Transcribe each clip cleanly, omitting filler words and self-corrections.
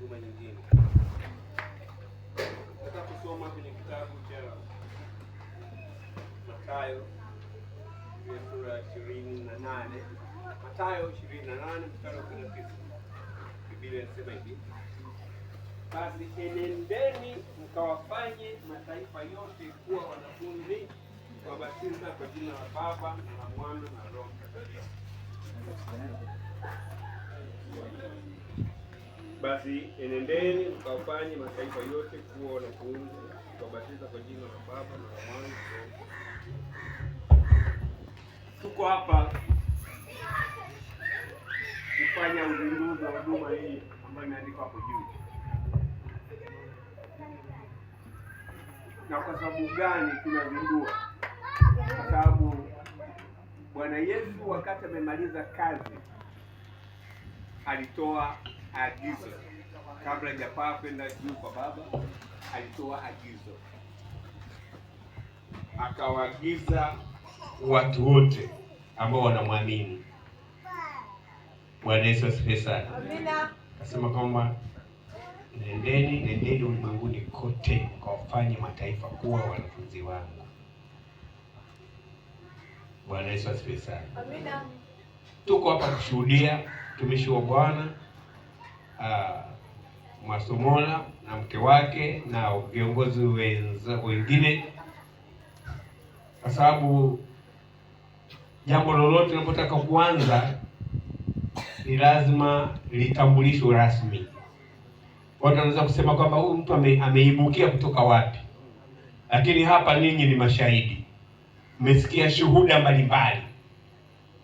Huduma nyingine. Nataka kusoma kwenye kitabu cha Mathayo ile sura ya 28, Mathayo 28 mstari wa 19. Biblia inasema hivi: basi enendeni mkawafanye mataifa yote kuwa wanafunzi, kuwabatiza kwa jina la Baba na la Mwana na Roho Mtakatifu. Basi enendeni mkawafanye mataifa yote kuwa wanafunzi, kuwabatiza kwa jina la Baba na la Mwana na Roho Mtakatifu. Tuko hapa kufanya uzinduzi wa huduma hii ambayo imeandikwa hapo juu. Na kwa sababu gani tunazindua? Kwa sababu Bwana Yesu wakati amemaliza kazi alitoa agizo, kabla hajapaa kwenda juu kwa Baba, alitoa agizo, akawaagiza watu wote ambao wanamwamini. Bwana Yesu asifiwe sana. Amina. Akasema kwamba nendeni, nendeni ulimwenguni kote mkawafanye mataifa kuwa wanafunzi wangu. Bwana Yesu asifiwe sana. Amina. Tuko hapa kushuhudia mtumishi wa Bwana Mwasomola na mke wake na viongozi wengine, kwa sababu jambo lolote linapotaka kuanza ni lazima litambulishwe rasmi. Watu wanaweza kusema kwamba huyu mtu ameibukia kutoka wapi, lakini hapa ninyi ni mashahidi, mmesikia shuhuda mbalimbali,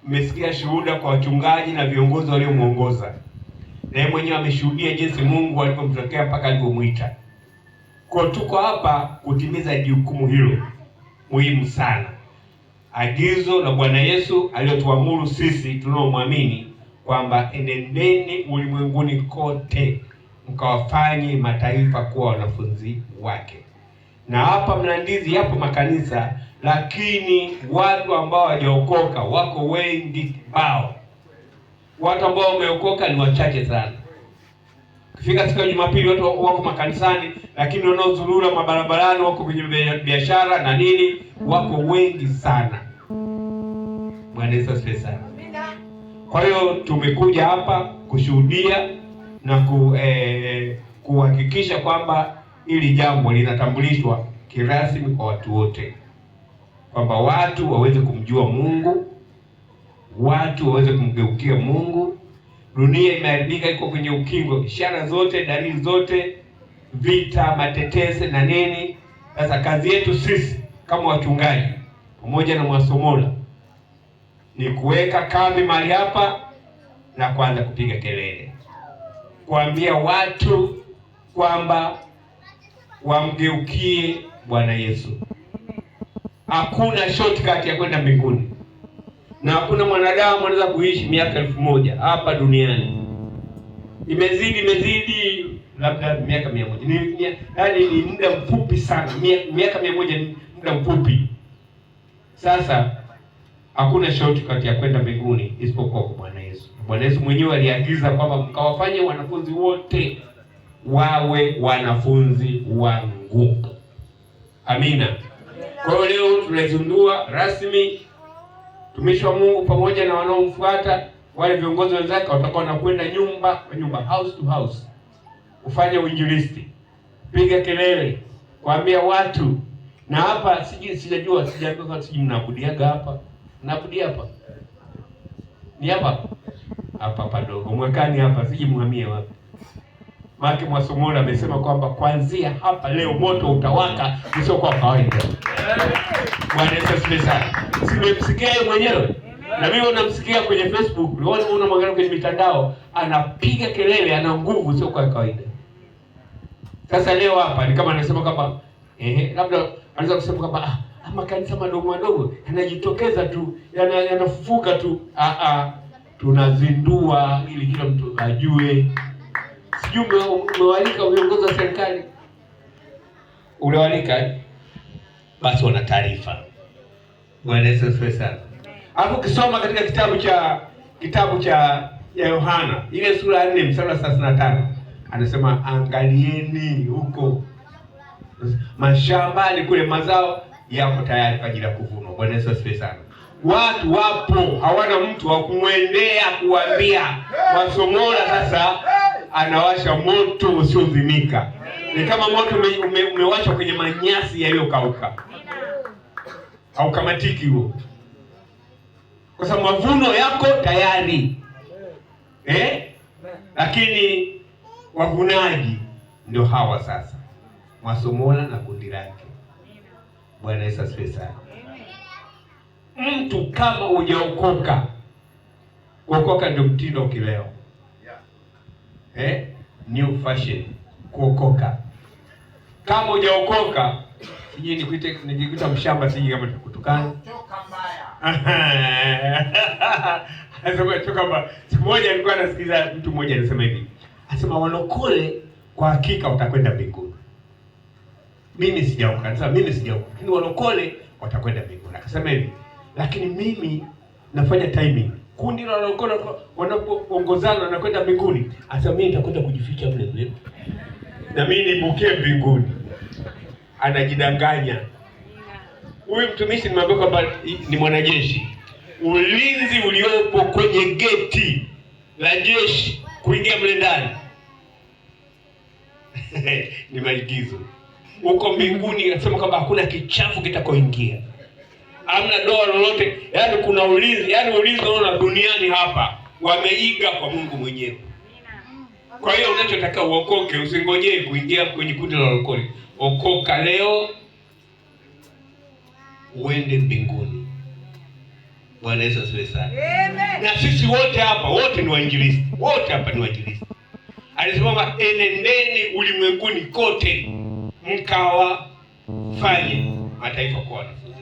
mmesikia shuhuda kwa wachungaji na viongozi waliomuongoza, na yeye mwenyewe ameshuhudia jinsi Mungu alivyomtokea mpaka alivyomwita. Kwa tuko hapa kutimiza jukumu hilo muhimu sana, agizo la Bwana Yesu aliyotuamuru sisi tunaomwamini kwamba enendeni ulimwenguni kote mkawafanye mataifa kuwa wanafunzi wake. Na hapa Mlandizi yapo makanisa, lakini watu ambao hawajaokoka wako wengi kibao. Watu ambao wameokoka ni wachache sana. Kifika siku ya Jumapili watu wako makanisani, lakini wanaozurura mabarabarani, wako kwenye biashara na nini, wako wengi sana. Bwana Yesu asifiwe sana. Amina. Kwa hiyo tumekuja hapa kushuhudia na kuhakikisha kwamba hili jambo linatambulishwa kirasmi kwa watu wote, kwamba watu waweze kumjua Mungu, watu waweze kumgeukia Mungu. Dunia imeharibika, iko kwenye ukingo, ishara zote, dalili zote, vita, matetesi na nini. Sasa kazi yetu sisi kama wachungaji pamoja na Mwasomola ni kuweka kambi mahali hapa na kuanza kupiga kelele, kuambia watu kwamba wamgeukie Bwana Yesu. Hakuna shortcut ya kwenda mbinguni, na hakuna mwanadamu anaweza kuishi miaka 1000 hapa duniani. Imezidi labda miaka 100. Yaani ni muda mfupi sana. Miaka 100 ni muda mfupi. Sasa hakuna shortcut ya kwenda mbinguni isipokuwa kwa Bwana Yesu. Bwana Yesu mwenyewe aliagiza kwamba mkawafanye wanafunzi wote wawe wanafunzi wangu. Amina. Kwa hiyo leo tunazindua rasmi mtumishi wa Mungu pamoja na wanaomfuata wale viongozi wenzake watakuwa wanakwenda nyumba kwa nyumba, house to house, kufanya uinjilisti, piga kelele, kuambia watu. Na hapa sijajua, sijaambiwa, sijui mnaabudiaga hapa. Mnaabudia hapa? Ni hapa? Hapa padogo. Mwakani hapa sijui muhamie wapi. Maana Mwasomola amesema kwamba kuanzia hapa leo moto utawaka usio kwa kawaida. Bwana Yesu asifiwe sana. Simemsikia yeye mwenyewe. Na mimi unamsikia kwenye Facebook, unaona unamwangalia kwenye mitandao, anapiga kelele, ana nguvu sio kwa kawaida. Sasa leo hapa ni kama anasema kwamba labda anaweza kusema kwamba makanisa madogo madogo yanajitokeza tu, yanafufuka tu. Tunazindua ili kila mtu ajue. Sijui umewalika viongozi wa serikali? Uliwalika? Basi wana taarifa. Bwana Yesu asifiwe sana. Alafu ukisoma katika kitabu cha Yohana ile sura ya 4 mstari wa 35, Anasema angalieni huko mashambani kule, mazao yako tayari kwa ajili ya kuvunwa. Bwana Yesu asifiwe sana. Watu wapo hawana mtu wa kumwendea kuambia. Mwasomola sasa anawasha moto usiozimika, ni kama moto umewashwa kwenye manyasi yaliyokauka, haukamatiki huo, kwa sababu mavuno yako tayari eh? Lakini wavunaji ndio hawa sasa, Mwasomola na kundi lake. Bwana Yesu asifiwe sana. Mtu kama hujaokoka, kuokoka ndio mtindo kileo, eh? New fashion kuokoka. Kama hujaokoka, sijui nikuite, nikikuita mshamba, sijui kama nitakutukana. Choka mbaya. Siku moja nilikuwa nasikiliza mtu mmoja anasema hivi, anasema walokole kwa hakika watakwenda mbinguni. Mimi sijaokoka, anasema mimi sijaokoka, lakini walokole watakwenda mbinguni. Akasema hivi, lakini mimi nafanya timing. Kundi la walokole wanapoongozana wanakwenda mbinguni, anasema mimi nitakwenda kujificha mle mle na mimi nibukie mbinguni. Anajidanganya huyu mtumishi. Nimeambiwa kwamba ni mwanajeshi. Ulinzi uliopo kwenye geti la jeshi kuingia mle ndani ni maigizo. Huko mbinguni inasema kwamba hakuna kichafu kitakoingia, hamna doa lolote. Yaani kuna ulinzi, yaani ulinzi unaona duniani hapa wameiga kwa Mungu mwenyewe. Kwa hiyo unachotaka uokoke, usingojee kuingia kwenye kundi la walokole. Okoka leo uende mbinguni. Bwana Yesu asifiwe sana. Amen. Na sisi wote hapa, wote ni wainjilisti, wote hapa ni wainjilisti. Alisema enendeni ulimwenguni kote mkawafanye mataifa kuwa wanafunzi.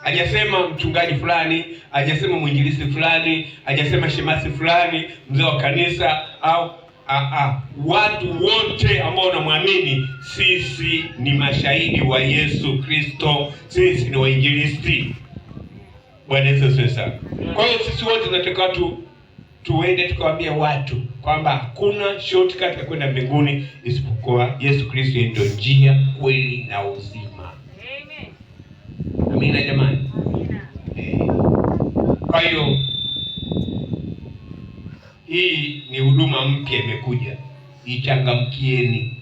Hajasema mchungaji fulani, hajasema mwinjilisti fulani, hajasema shemasi fulani, mzee wa kanisa au watu wote ambao wanamwamini. Sisi ni mashahidi wa Yesu Kristo, sisi ni wainjilisti. Bwana Yesu asifiwe sana. Kwa hiyo sisi wote tunatakiwa tuende tukawaambia watu kwamba hakuna shortcut ya kwenda mbinguni isipokuwa Yesu Kristo ndio njia, kweli na uzima. Amen. Amina jamani. Amina. Kwa hiyo hii ni huduma mpya imekuja, ichangamkieni.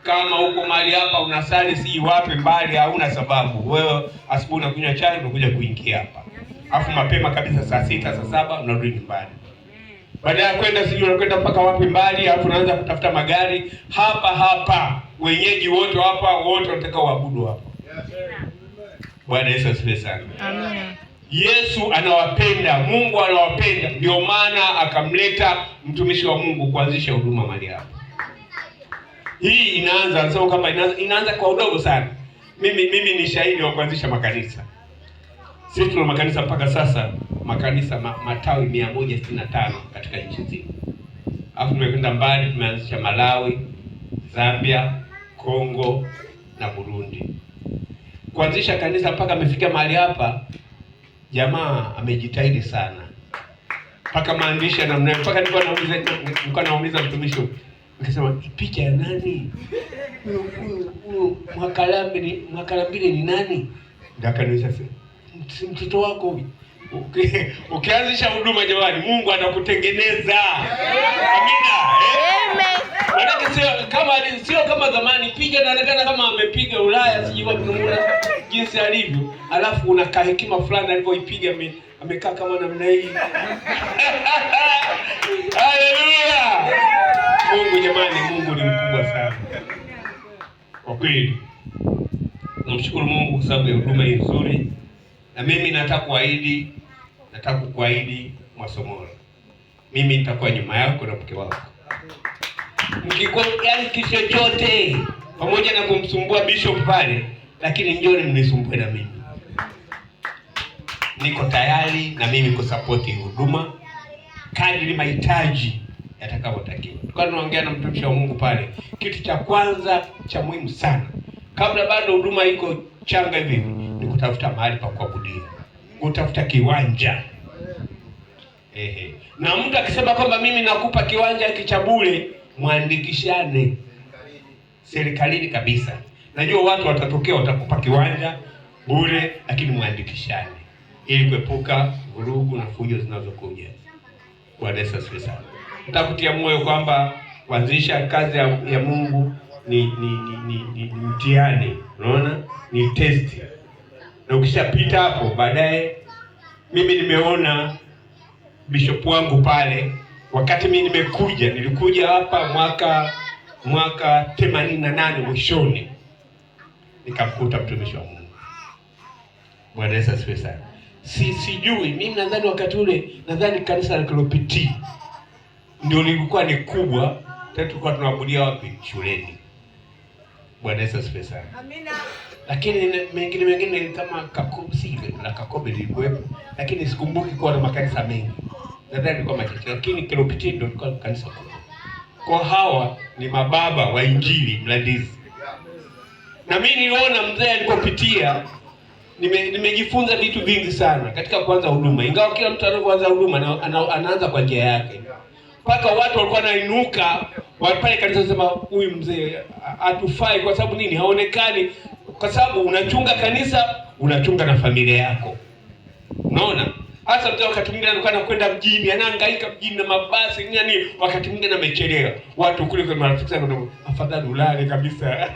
Kama huko mahali hapa unasali si wapi mbali, hauna sababu. Wewe asubuhi unakunywa chai unakuja kuingia hapa, alafu mapema kabisa saa 6 saa 7 unarudi nyumbani. Baada ya kwenda sijui unakwenda mpaka wapi mbali, alafu unaanza kutafuta magari hapa hapa. Wenyeji wote hapa, wote wanataka uabudu hapa. Bwana Yesu asifiwe sana. Amina. Yesu anawapenda, Mungu anawapenda, ndio maana akamleta mtumishi wa Mungu kuanzisha huduma mahali hapa. Hii inaanza, nasema kwamba inaanza kwa udogo sana. Mimi ni shahidi wa kuanzisha makanisa. Sisi tuna makanisa mpaka sasa, makanisa matawi 165 katika nchi nzima. Alafu tumekwenda mbali, tumeanzisha Malawi, Zambia, Kongo na Burundi. Kuanzisha kanisa mpaka amefika mahali hapa, jamaa amejitahidi sana. Mpaka maandishi namna, mpaka nilikuwa nauliza mtumishi, nikasema picha ya nani? Huyu Mwakalambile ni nani? Ndio akaniuliza, si mtoto wako huyu. Ukianzisha huduma jamani, Mungu anakutengeneza. Amina. Maana sio kama zamani, picha inaonekana kama amepiga Ulaya, sijui wapi jinsi alivyo, alafu una kahekima fulani alivyoipiga, amekaa kama namna hii. Haleluya. Mungu jamani, Mungu ni mkubwa sana. Kwa kweli namshukuru Mungu kwa sababu ya huduma hii nzuri. Na mimi nataka kukuahidi Mwasomola, mimi nitakuwa nyuma yako na mke wako. Mkikuwa yani kitu chochote, pamoja na kumsumbua bishop pale, lakini njoni mnisumbue na mimi. Niko tayari na mimi kusapoti huduma kadri mahitaji yatakavyotakiwa. Tulikuwa tunaongea na mtumishi wa Mungu pale, kitu cha kwanza cha muhimu sana kabla bado huduma iko changa hivi ni kutafuta mahali pa kuabudia, kutafuta kiwanja. Ehe. Na mtu akisema kwamba mimi nakupa kiwanja hiki cha bure, Mwandikishane serikalini kabisa. Najua watu watatokea, watakupa kiwanja bure, lakini mwandikishane ili kuepuka vurugu na fujo zinazokuja. Bwana Yesu asifiwe sana. Nitakutia moyo kwamba kuanzisha kazi ya Mungu ni mtihani, unaona, ni testi, na ukishapita hapo baadaye. Mimi nimeona bishop wangu pale wakati mimi nimekuja, nilikuja hapa mwaka 88 mwishoni, nikamkuta mtumishi wa Mungu. Bwana Yesu asifiwe sana. Sijui mimi nadhani wakati ule nadhani kanisa la Kilopiti ndio lilikuwa ni kubwa, tena tulikuwa tunaabudia wapi? Shuleni. Bwana Yesu asifiwe sana. Amina. Lakini mengine mengine kama Kakobe, si la Kakobe lilikuwepo, lakini sikumbuki kuwa na makanisa mengi. Nadhani ilikuwa machache, lakini Kilopiti ndio ilikuwa kanisa kubwa. Kwa hawa ni mababa wa Injili Mlandizi. Na mimi niliona mzee alipopitia, nimejifunza vitu vingi sana katika kuanza huduma. Ingawa kila mtu anapoanza huduma anaanza kwa njia yake. Mpaka watu walikuwa wanainuka pale kanisa sema huyu mzee hatufai kwa sababu nini? Haonekani. Kwa sababu unachunga kanisa, unachunga na familia yako. Unaona? Hasa mzee wakati mwingine alikuwa anakwenda mjini, anahangaika mjini na mabasi nini nini, wakati mwingine amechelewa. Watu kule kwa marafiki zangu wanasema, afadhali ulale kabisa.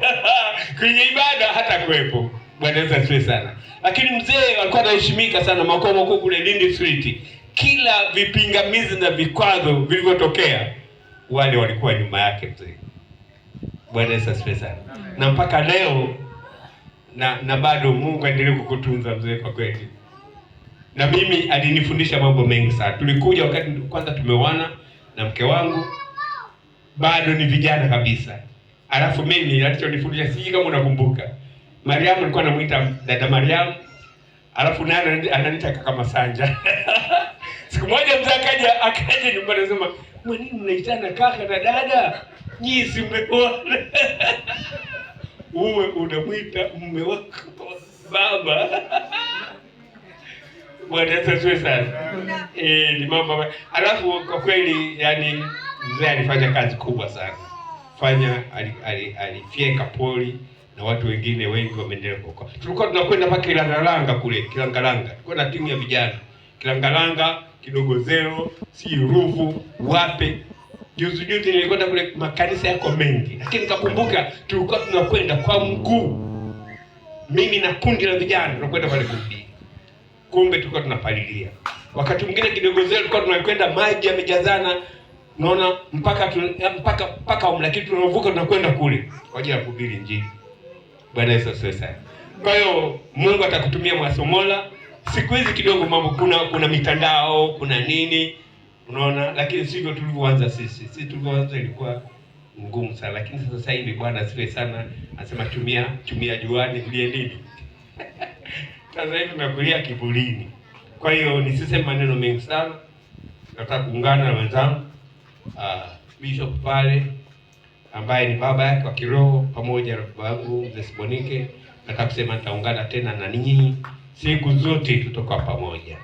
Kwenye ibada hata kuwepo. Bwana Yesu asifiwe sana. Lakini mzee alikuwa anaheshimika sana makao makuu kule Lindi Street. Kila vipingamizi na vikwazo vilivyotokea, wale walikuwa nyuma yake mzee. Bwana Yesu asifiwe sana. Na mpaka leo na bado Mungu aendelee kukutunza mzee kwa kweli. Na mimi alinifundisha mambo mengi sana. Tulikuja wakati kwanza tumeoana na mke wangu, bado ni vijana kabisa. Alafu mimi alichonifundisha, sijui kama unakumbuka, Mariamu alikuwa anamuita dada Mariamu, alafu naye ananiita kaka Masanja. Siku moja mzee akaja nyumbani akasema, "Kwa nini mnaitana kaka na dada? Nyinyi si mmeoana." Uwe unamuita mume wako baba. Bwana Yesu asifiwe sana. Ni mambo. Alafu kwa kweli yani mzee alifanya kazi kubwa sana. Fanya alifyeka poli na watu wengine wengi wameendelea kuokoka. Tulikuwa tunakwenda mpaka Kilangalanga kule, Kilangalanga. Tulikuwa na timu ya vijana. Kilangalanga, Kidogozero, si Ruvu, wape. Juzi juzi nilikwenda kule, makanisa yako mengi. Lakini nikakumbuka tulikuwa tunakwenda kwa mguu. Mimi na kundi la vijana tunakwenda pale kuhubiri. Kumbe tulikuwa tunapalilia. Wakati mwingine Kidogozero tulikuwa tunakwenda maji yamejazana, unaona mpaka lakini tunavuka tunakwenda kule kwa ajili ya kuhubiri Injili. Bwana Yesu asifiwe sana. Kwa hiyo Mungu atakutumia Mwasomola. Siku hizi kidogo mambo kuna mitandao, kuna nini, unaona, lakini sivyo tulivyoanza sisi. Sisi tulivyoanza ilikuwa ngumu sana, lakini sasa hivi Bwana asifiwe sana, anasema chumia juani kulie nini? Sasa hivi tunakulia kivulini. Kwa hiyo nisiseme maneno mengi sana. Nataka kuungana na wenzangu Bishop pale ambaye ni baba yake wa kiroho pamoja na baba yangu Mzee Sibonike. Nataka kusema nitaungana tena na ninyi siku zote, tutakuwa pamoja.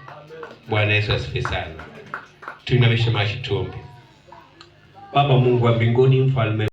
Bwana Yesu asifiwe sana. Tuinamishe macho tuombe. Baba Mungu wa mbinguni, mfalme